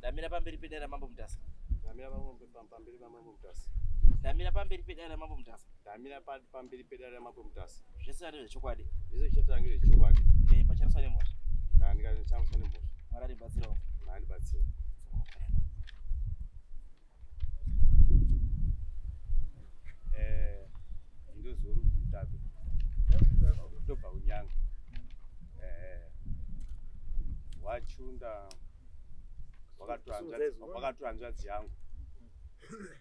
Ndamira pamberi pedare raMambo Mutasa. Ndamira pamberi paMambo Mutasa. Ndamira pamberi pedare raMambo Mutasa. Ndamira pamberi pedare raMambo Mutasa. Zvese ari zvechokwadi. Zvese zvichataura ngezvechokwadi. Ndikaipa charaswa nemhosva. Kana ndikacharaswa nemhosva. Mwari andibatsirawo. Mwari andibatsira. Eh, ndozori Mutape. Ndobva kuNyanga. Eh, wachunda wakatora hanzvadzi yangu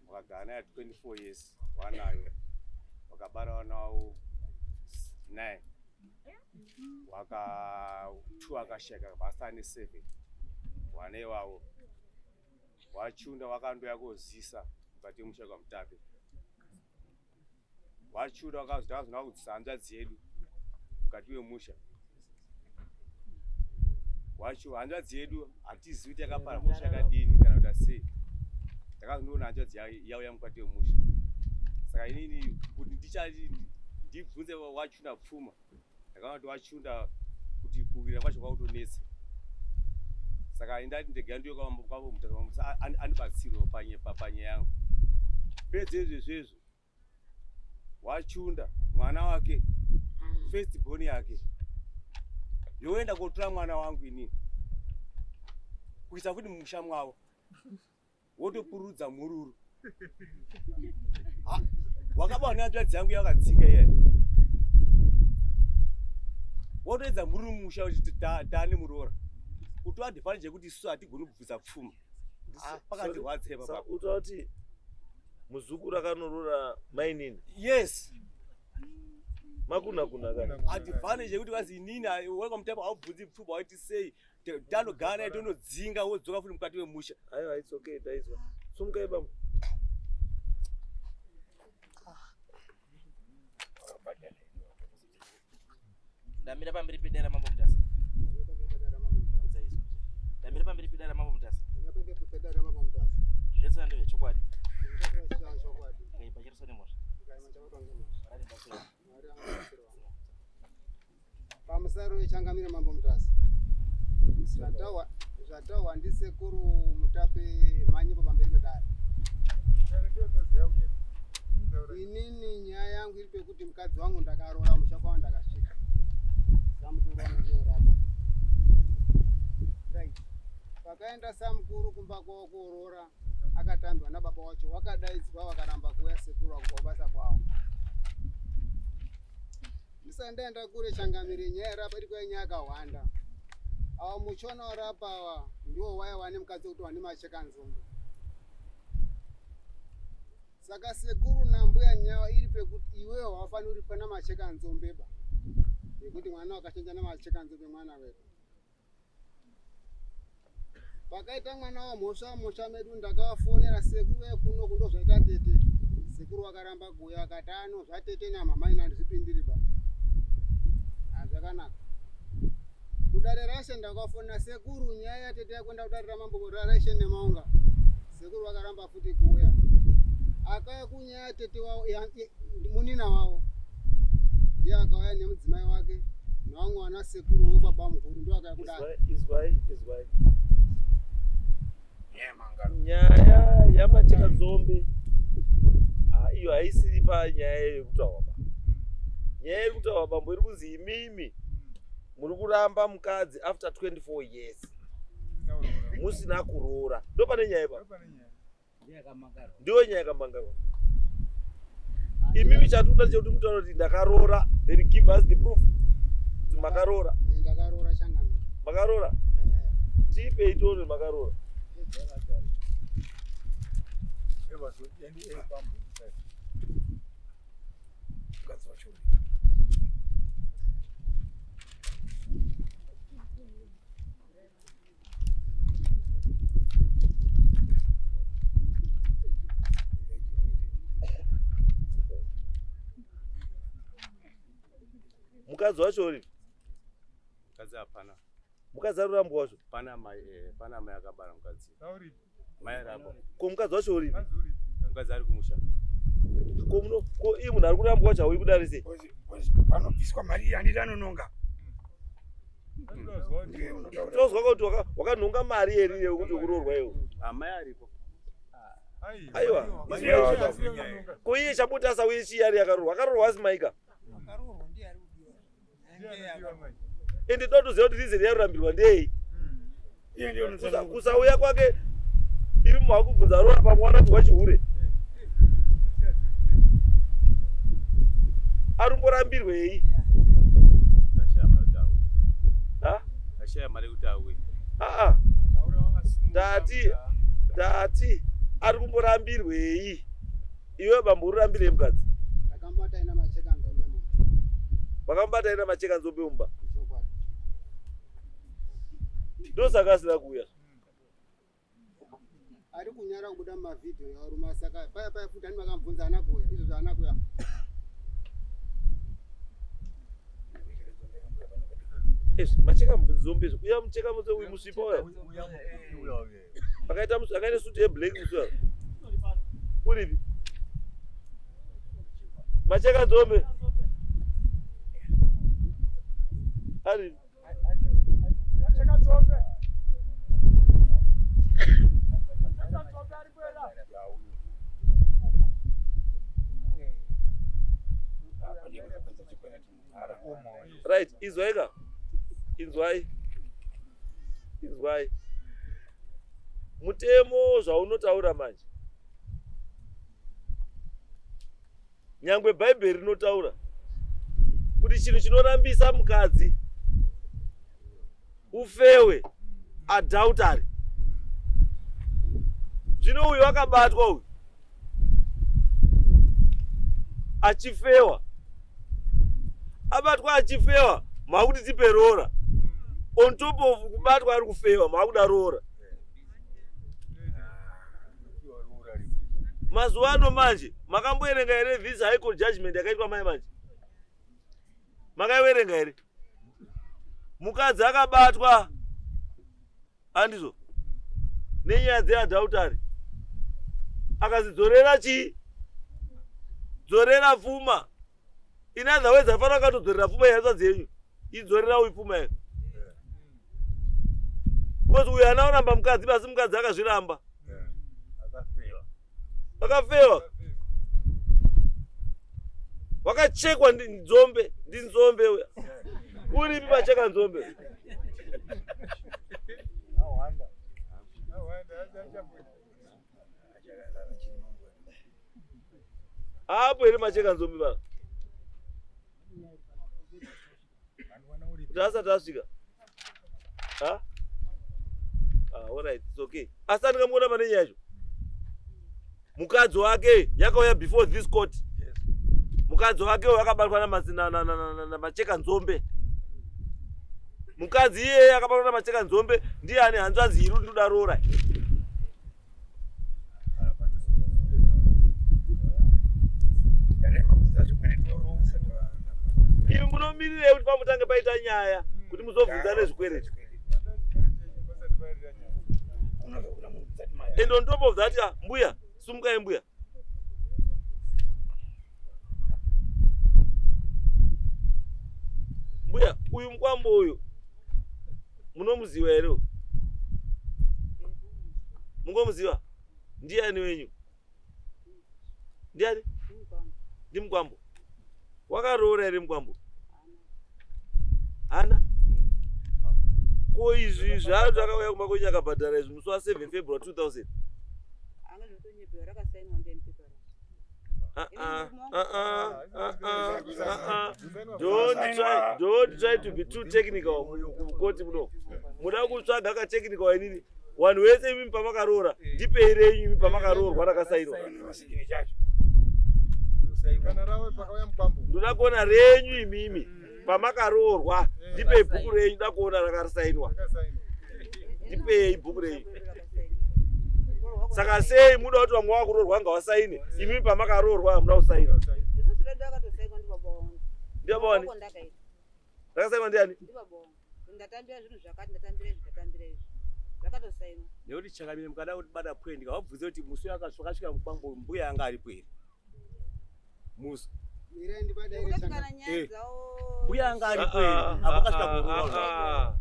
wakagara naye 24 years wanayo wakabara vana wavo 9 waka 2 akasheka basa ane 7 wane wavo wachunda wakandoya kozisa mukati yemusha kwamutape Wachura wakazi takazona kudzisa hanzvadzi yedu mukati wemusha. Wacho hanzvadzi yedu hatizivi kuti yakapara mhosva yakadini kana kuti asei. Takazonoona hanzvadzi yauya mukati wemusha. Saka inini kuti ndichati ndibvunze wachunda pfuma ndakaona kuti wachunda kuti kuwira kwacho kwakutonetsa. Saka indati ndega ndiyo kwavo mutasa andibatsirewo panyaya yangu. Pedze izvezvezvo wachunda mwana wake first born yake yoenda kotora mwana wangu inini kuisa futi mumusha mwavo wotopururudza mhururu wakaba nehanzvadzi yangu yakadzinga iye wotoedza mhururu mumusha kuti taane muroora kuti advantage yekuti isu hatigoni kubvisa pfuma ah, pakandirwadza ipapa utati muzukuru akanorora mainini yes makuna kuna kana advantage yekuti vazi inini weka mutemo haubvunzi pfuma waiti sei tanogara naye tonodzinga wodzoka futi mukati wemusha aiwa it's okay taizwa sumukai bambo Ndamira pamberi pedare raMambo Mutasa. Ndamira pamberi pedare raMambo Mutasa. Zvese ndezvechokwadi. Ndikaipa chero nemhosva. Pamusaro wechangamire Mambo Mutasa. Zvataurwa ndisekuru Mutape manyepo pamberi pedare. Inini nyaya yangu iri pekuti mukadzi wangu ndakaroora musha kwavo ndakasvika. Samukuru wanondiorako. Right. Pakaenda samukuru kumba kwavo kuoroora akatambwa nababa wacho wakadaidzwa vakaramba kuuya sekuru wakubva kubasa kwavo. Ndisati ndaenda kure changamire nyaya yarapa iri kuya nyaya yakahwanda. Awa muchona warapa awa ndiwo waya wane mukadzi wekuti wane macheka nzombe. Saka sekuru nambuya nyawa iri pekuti iwewe haufaniri kuripwa namacheka nzombe ba. Nekuti mwana wakachenja namacheka nzombe mwana wedu. Pakaita mwana wamhosva musha medu ndakavafonera sekuru vekuno kundo zvaita tete. Sekuru vakaramba kuuya vakati ano zvatete namama ina handizvipindiri ba. Hazvakanaka. Kudare rashe ndakafonera sekuru nyaya yatete yakuenda kudare ramambo raishe nemaunga. Sekuru vakaramba futi kuuya. Akauya kunyaya tete wavo munina wavo. Ndiye akauya nemudzimai wake nevamwe vana sekuru vekwabamukuru ndiwo akauya kudare. Izwai, izwai. Nyaya yamacheka nzombe ah, iyo haisiri panyaya yekutaurwa ba. Nyaya iri kutaurwa bambo iri kunzi imimi muri kuramba mukadzi after 24 years musina kuroora ndo pane nyaya ipa ndiyo nyaya yakamangarwa imimi chatoda chekuti mutaura kuti ndakaroora then give us the proof kuti makaroora makaroora tipei tione makaroora Mukadzi wacho mukadzi wacho uri mukadzi hapana mukadzi ari kurambwa wacho pana mai eh, pana mai akabara mukadzi mai rapo ko mukadzi wacho uripi mukadzi ari kumusha ko muno ko iye munhu ari kurambwa wacho hauyi kudare sei panobviswa mari handiti anononga Tozwa kuti wakanhonga mari here yekuti ukuroorwa iwe. Amai aripo. Aiwa. Ko iye Chabutasa uye chii ari akaroorwa? Akaroorwa asi maika. Ende totoziva kuti reason yarurambirwa ndei. Kusauya kwake iri makubvunza roora pamwe wanapihwa chihure. Arumborambirwei? Ashaya mari kuti auye. Aa. Ndati ndati ari kumborambirwei? Iwe bambo urambirei mukadzi? Ndakamubata ina macheka nzombe mumba. Makamubata ina macheka nzombe mumba. Ndosaka asina kuuya. Ari kunyara kubuda mumavhidhiyo yarume saka paya paya futi ani makamubvunza ana kuuya izvo zvaana kuuya. Izvi macheka nzombe izvi uya mucheka mutse uyu musvipa uya. Akaita akaita suit yeblack musi uya. Uripi? Macheka nzombe. Ari. Macheka nzombe. Macheka nzombe ari kuenda. Right, inzwai ka. Inzwai. Inzwai. Mutemo zvaunotaura manje. Nyangwe Bhaibheri rinotaura kuti chinhu chinorambisa mukadzi ufewe adultery. Zvino uyu akabatwa uyu achifewa, abatwa achifewa, makuti tipe roora. On top of kubatwa ari kufewa, makuda roora. Mazuva ano manje makamboerenga here this high court judgment yakaitwa mai manje? Makaiwerenga here? Mukadzi akabatwa handizvo nenyaya dzeadultery, akazidzorera chii? Dzorera pfuma. In other words, afanira akatodzorera pfuma yehanzvadzi yenyu, idzorera uyu pfuma yeyo, because uyu haana kuramba mukadzi basi, mukadzi akazviramba, akafewa, wakachekwa nzombe ndinzombe uya. Uripi pacheka nzombe? Apo here macheka nzombe pana? Tasati tasvika. Ha? Ah, alright, it's okay. Asi andingamuona pane nyaya yacho. Mukadzi wake yakauya before this court. Mukadzi wake wakabatwa namacheka nzombe. Mukadzi iyeye akabatwa namacheka nzombe ndiye ane hanzvadzi iri ndoda roora. Imi munomirirei kuti pamutange paita nyaya kuti muzobvunza nezvikwereti? And on top of that, mbuya, sumukai mbuya. Mbuya, uyu mukwambo uyu munomuziva here? Mungomuziva? Ndiani wenyu? Ndiani? Ndimukwambo. Wakaroora here mukwambo? Hana? Ko izvi zvacho zvakauya kumba kwenyu akabhadhara izvi musi wa 7 February 2000? Don't try to be too technical kukoti muno. Muda kutsvaga ka technical inini. Vanhu vese imi pamakaroora, ndipei renyu imi pamakaroorwa rakasainwa. Ndoda kuona renyu imimi pamakaroorwa, ndipei bhuku renyu, ndoda kuona rakasainwa. Ndipei bhuku renyu. Saka sei muda kuti vamwe vakuroorwa ngavasaine, imimi pamakaroorwa hamuna kusaina? Ndibaba wani? Rakasainwa ndiani? Ndatambira zvinhu zvakati, ndatambira izvi, ndatambira izvi, zvakatosainwa. Nekuti chakamire mukada kuti bada pwendi kavabvunze kuti musi wakasvika mukwambo mbuya anga aripo here? Musi. Mirai ndibadaire Nekuti changa. kana nyaya Eh. dzawo Uye anga aripo Ah, here ah, apo akasvika ah, kuroorwa. ah,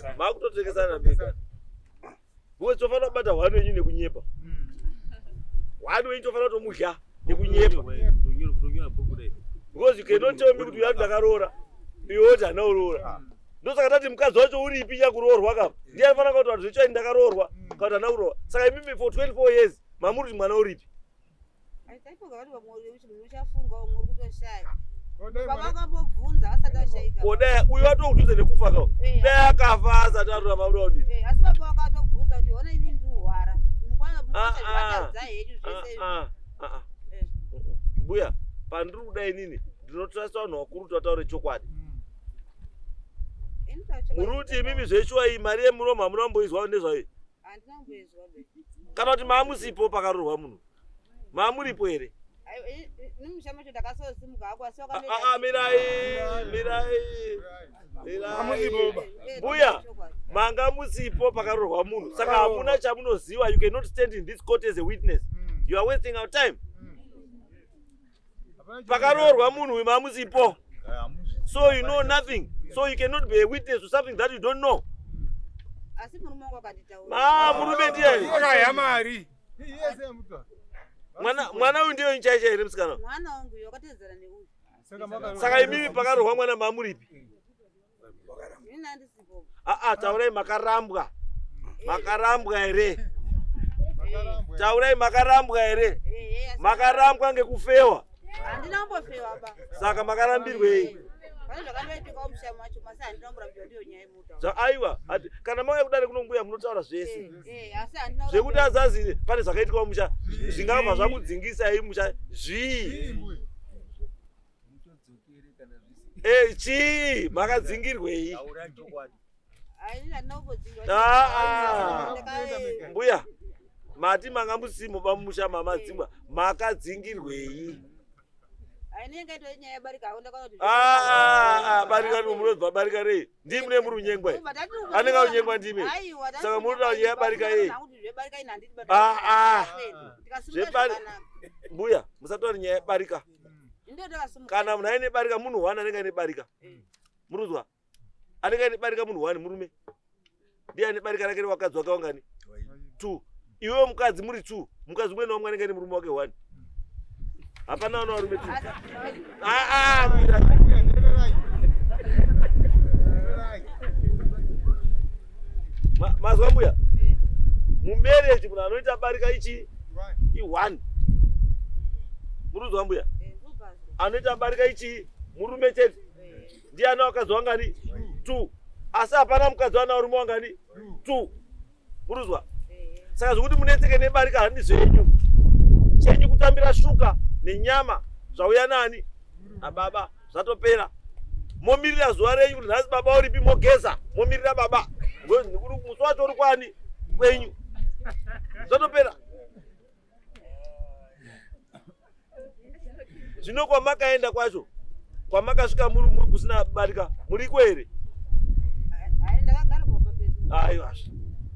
ah. Makutotengesana mega. Because tofanira kubata hwani wenyu nekunyepa. Hwani wenyu tofanira kutomudya nekunyepa. Kutonyora bhuku dai. Because you cannot tell me kuti uyu ndakaroora. Iwe woti handina kuroora. Ndosaka tati mukadzi wacho uripi nyakuroorwa kapa. Ndiye anofanira kuti vanhu zvechokwadi ndakaroorwa kana kuti handina kuroorwa. Saka imimi for 24 years mamuri kuti mwana uripi? Taifunga kuti vamwe uri kuti uchafunga vamwe uri kutoshaya. Baba vakambobvunza asati ashaika. Ko dai uyu atokudhuze nekufa ka. Eh. Dai akafa asati arura mabuda kudini. Eh, asi baba vakatobvunza kuti ona ini ndiri kurwara. Mukwana Ah, ah. mukwana henyu zvese izvi. Ah, ah, ah. Eh. Mbuya, pandiri kuda inini ndinotrasta vanhu vakuru kuti vataure chokwadi. Ini tacho. Muri kuti imimi zveshuwa iyi mari yemuromo hamuna kumboizwa nezvayo. Handina kumboizwa be. Kana kuti maamusipo pakaroorwa munhu. Maamuripo here? Ai, ini musha macho ndakasosimuka hako asi Ah, wakandoita. ah, ah, mirai, mirai. Mirai. Mbuya. Manga musipo pakaroorwa munhu. Saka hamuna chamunoziva. You cannot stand in this court as a witness. You are wasting our time. Pakaroorwa munhu uyu maamusipo. So you know nothing. So you cannot be a witness to something that you don't know. Asi murume wangu akanditaura. Ah, murume ndiye. Akaya mari. Mwana mwana uyu ndiye chaicha here musikana? Mwana wangu uyu wakatedzana neuyu. Saka imimi pakaroorwa mwana maamuripi? Ini handisipo. Ah ah, taurai makarambwa. Makarambwa here? Taurai makarambwa here? Eh, eh, asi Makarambwa ngekufewa. handina kumbofewa ba. Saka makarambirwei? Pane zvakandoitika musha macho masi handina kumborambiwa ndiyo nyaya yemuta. Zva aiwa, kana mauya kudare kuno mbuya munotaura zvese. Eh, eh, asi handina Zvekuti azazi pane zvakaitika mumusha zvingabva zvakudzingisai musha zvii? Eh, chii makadzingirwei? Taura chokwadi. Ini handina kumbodzingwa. Ah, ah. Ndaka- Mbuya, mati manga musimo pamusha mamadzingwa makadzingirwei? Ini inga itori nyaya yebarika hako ndakaona kuti. Ah, ah, ah, barika ri munobva barika rei? Ndimi mune muri unyengwa here? Anenge aunyengwa ndimi? Aiwa, Saka muri kuda nyaya yebarika yei? Kuti zvebarika ini handidi Ah, ah. Ndikasimuka zvakanaka. Mbuya, musataura nyaya yebarika. Ndiyo ndakasimuka. Kana munhu aine barika, munhu one anenge aine barika. Muruzwa? Anenge aine barika munhu one murume. Ndiye ane barika rake rewakadzi wake wangani? Two. Iwewe mukadzi muri two. Mukadzi umwe naumwe anenge aine murume wake one. Hapana vana varume two. Ah, ah, mira. Mazwa mbuya? Mumarriage munhu anoita barika ichi i1. Muruzwa mbuya? Anoita barika ichi murume chete. Ndiye ana vakadzi wangani? Two. Asi hapana mukadzi wana varume wangani? Two. Muruzwa? Saka zvokuti munetseke nebarika handi zvenyu. Chenyu kutambira shuka nenyama zvauya nani? Ababa zvatopera. Momirira zuva renyu kuti nhasi baba uripi mogeza momirira baba. Musi wacho uri kwani? Kwenyu. Zvatopera. Zvino kwamakaenda kwacho kwamakasvika muri kusina barika muriko here? Ai ndakagara pamba pedu. Aiwa.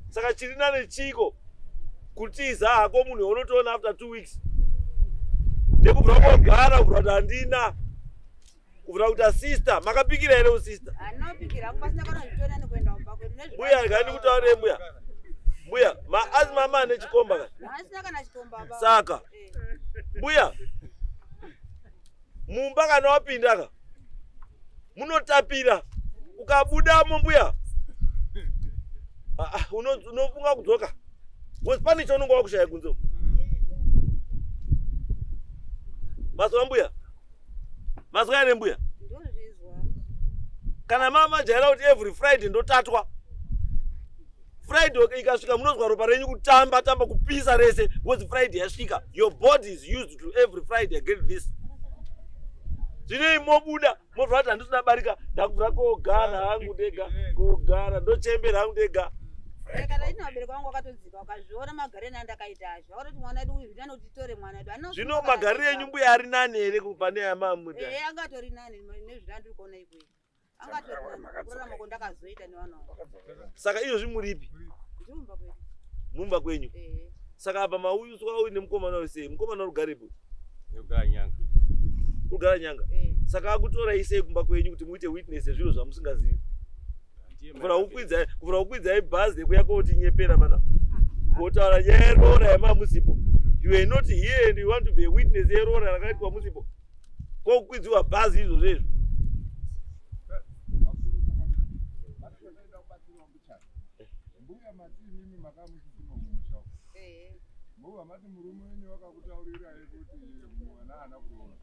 Saka chiri nane chiko kutiza hako munhu unotoona after 2 weeks ndekubva kogara kubva kuti handina kubva kuti asister makapikira here usister? Handina kupikira hangu pasina kana zvichiona nekuenda kumba kwedu. Mbuya regai ndikutaurire mbuya. Mbuya, asi mama ane chikomba ka? Handisina kana chikomba ba. Saka Eh. mbuya mumba kana wapinda ka munotapira ukabudamo mbuya ah, ah, unofunga kudzoka because pane chaunonga wakushaya kunze. Mazwa mbuya? Mazwa here mbuya? Ndozvizwa. Kana mama jaira kuti every Friday ndotatwa. Friday ikasvika munozwa ropa renyu kutamba tamba kupisa rese because Friday yasvika. Your body is used to every Friday I get this. Zvinei mobuda mobva kuti handisina barika ndakubva kogara hangu ndega kogara ndochembera hangu ndega. Eh, kana ini vabereki vangu vakatodzika vakazviona magariro andakaita acho vakatoti mwana wedu uyu zvinani kuti titore mwana wedu. Handina Zvino kusimuka kana magariro enyu kuita. mbuya ari nani here pane yamamuda? Eh, angatori nani nezvandiri kuona ikweyo. Angatori nani kurarama kwandakazoita nevana vangu. Saka izvozvi muripi? Ndiri mumba kwedu. Mumba kwenyu. Eh. Saka apa mauyuswa uyu nemukomana uyu sei? Mukomana uri kugarepo? Ndogara Nyanga. Kugara Nyanga. Eh. Saka akutorai sei kumba kwenyu kuti muite witness yezviro zvamusingazivi? Kuvhura kukwidzai bhazi rekuya kotinyepera mana. Kotaura nyaya yeroora yamamusipo. You are not here and you want to be a witness yeroora rakaitwa musipo. Kokukwidziwa bhazi izvozvo izvo. Mbuya mati imimi makamusisimo mumusha umu. Eh. Mbuya mati murume wenyu wakakutaurirai kuti mwana haana kuroora.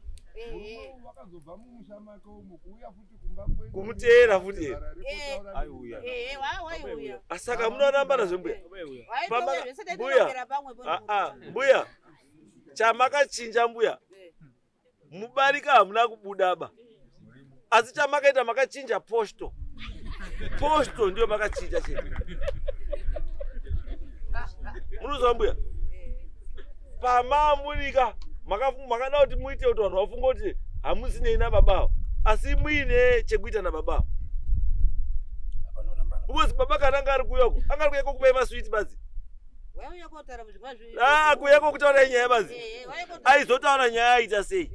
Murume uyu wakazobva mumusha make umu kuuya futi kumba kwenyu. Kumuteera futi here? Aiuya. Eh, waiuya. Saka munorambana zvembuya? Waiuya zvese taitogera pamwe Ah, ah, mbuya chamakachinja mbuya mubarika hamuna kubudaba asi chamakaita makachinja posto posto ndiyo makachinja chete munozwa mbuya pamamurika makada kuti muite kuti vanhu vafunge kuti hamusinei nababa avo asi muine chekuita nababa avo because baba kana anga ari kuuyako anga ari kuuyako kupai maswiti badzi Ah, kuuya kokutaura nyaya bazi aizotaura nyaya aita sei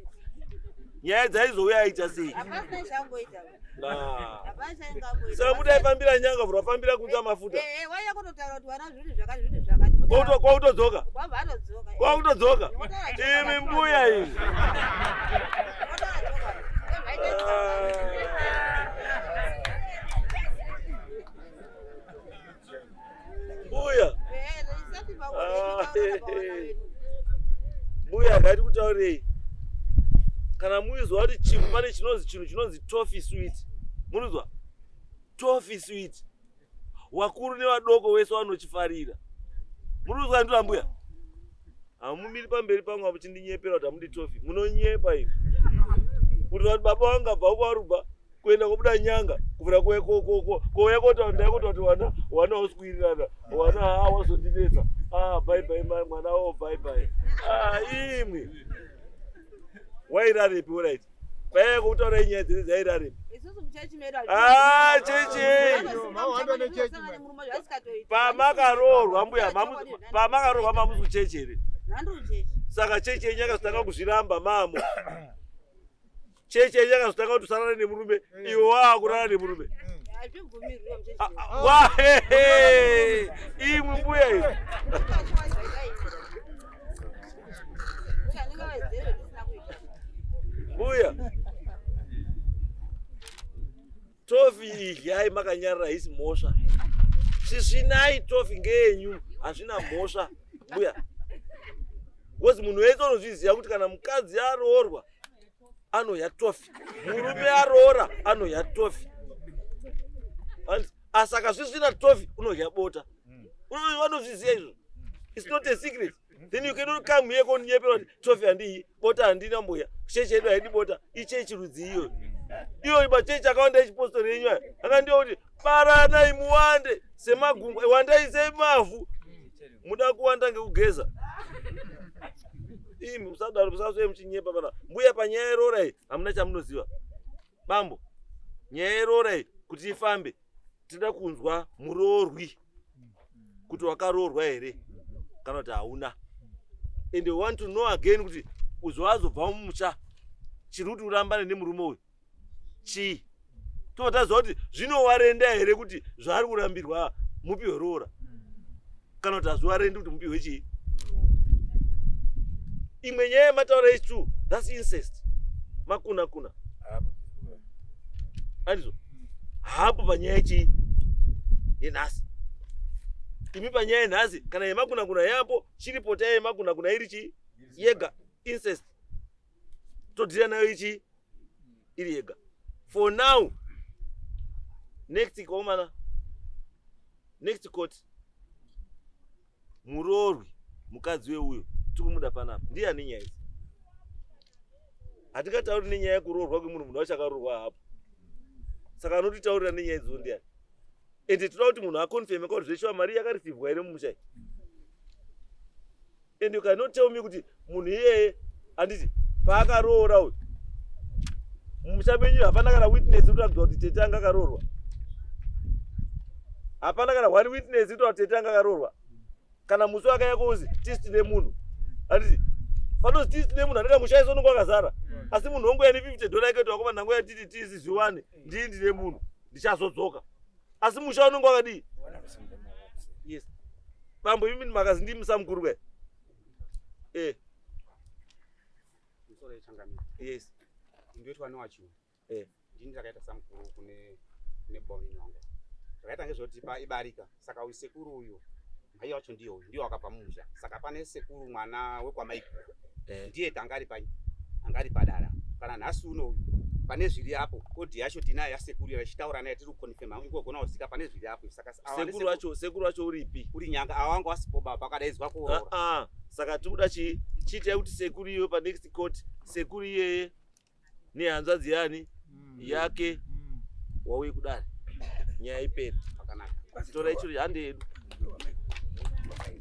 nyaya dzaizouya aita sei saka muti aifambira nyanga vhura fambira kunza mafuta kwautodzoka kwautodzoka imi mbuya imi mbuya mbuya akati kutaurei kana muizwa kuti chinhu pane chinonzi chinhu chinonzi tofi sweet munozwa tofi sweet wakuru nevadoko wese vanochifarira munozwa ndira mbuya hamumiri pamberi pangu apo chindinyepera kuti hamudi tofi munonyepa imi kuti vati baba vanga bva kwarubva kuenda kobuda nyanga kuvhura kouya kotaura ndai kota kuti wana wana hausi kuwirirana wana haa wazondinetsa ah bye bye mai mwana wo bye bye ah imwe wairarepi orit paiya kutaura inyaya dzese dzairarepi ah chechi pamakaroorwa mbuya pamakaroorwa mamusi kuchechi here saka chechi yenyu yakazotanga kuzviramba mamo chechi yenyu yakazotanga kuti usarara nemurume iwe waakurara nemurume imwe mbuya iyi mbuya tofi idyai makanyarara haisi mhosva svisvinai tofi ngeyenyu hazvina mhosva mbuya because munhu wese unozviziva kuti kana mukadzi aroorwa anoya tofi murume aroora anoya tofi asi akasvisvina tofi unodya bota vanozviziva izvo its not a secret then you cannot come here koninyepera kuti tofi handiyi bota handina mbuya chechi yedu haidi bota ichechi rudzi iyoyo iyo machechi akawanda echipostori yenyu aya akandiwa kuti baranai muwande semagungwa wandai semavhu muda kuwanda ngekugeza imi musadaro musaswe muchinyepa pana mbuya panyaya yeroora iyi hamuna chamunoziva bambo nyaya yeroora iyi kuti ifambe tinoda kunzwa muroorwi kuti wakaroorwa here kana kuti hauna and we want to know again kuti uzowazobva mumusha chiri kuti urambane nemurume uyu chii tobva taziva kuti zvinowarenda here kuti zvaari kurambirwa mupiwe roora kana kuti hazviwarendi kuti mupiwe chii imwe nyaya yamataura h2 thats incest makuna kuna andizvo hapo panyaya yechii yenhasi imi panyaya yenhasi kana yemakuna kuna yapo chiripota yemakuna kuna iri chii yega incest todhira nayo ichi iri yega for now next komana next court muroorwi mukadzi weuyo tikumuda panapa ndiye ane nyaya idzi hatingatauri nenyaya yekuroorwa kwemunhu munhu wacho akaroorwa hapo saka anotitaurira nenyaya idzo ndiyani ende toda kuti munhu aconfirme kwakuti zveshuwa mari yakarisivwa here mumusha iyi and you cannot tell me kuti munhu iyeye handiti paakaroora uyu mumusha menyu hapana kana witness inoratidza kuti tete anga akaroorwa hapana kana one witness inoratidza kuti tete anga akaroorwa kana musi wakaya kuzi tisi tine munhu handiti Panozi tisi tine munhu anoita musha iso unonge wakazara. Asi munhu wongoya ne 50 dollar yake kuti wakoma ndangoya titi tisi zviwane. Ndini ndine munhu. Ndichazodzoka. Asi musha unonge wakadii? Yes. Bambo imi makazi ndimi samukuru kai. Eh. Musoro yechangamire. Yes. Ndoitwa newachiwo. Eh. Ndini ndakaita samukuru kune kune bamnini wangu. Zvakaita ngezvekuti pa ibarika saka uyu sekuru uyu mai wacho ndiyo uyu ndiyo wakabva mumusha. Saka pane sekuru mwana wekwamaiguru. Eh. Ndiye tanga ari pai anga ari padara. Kana nhasi uno uyu pane zviri apo kodi yacho tinayo yasekuru yachitaura naye tiri kukonfirma ingogona kuzika pane zviri apo saka ava Sekuru wacho, sekuru wacho uripi? uri nyanga ava wanga wasipo baba pakadaidzwa kuroora. Ah, ah. Saka tikuda chii? Chiitai kuti sekuru iwe pa next court, sekuru iyeye nehanzvadzi yani yake wauye kudare. Nyaya ipere. Pakanaka. Torai chiro hande yedu.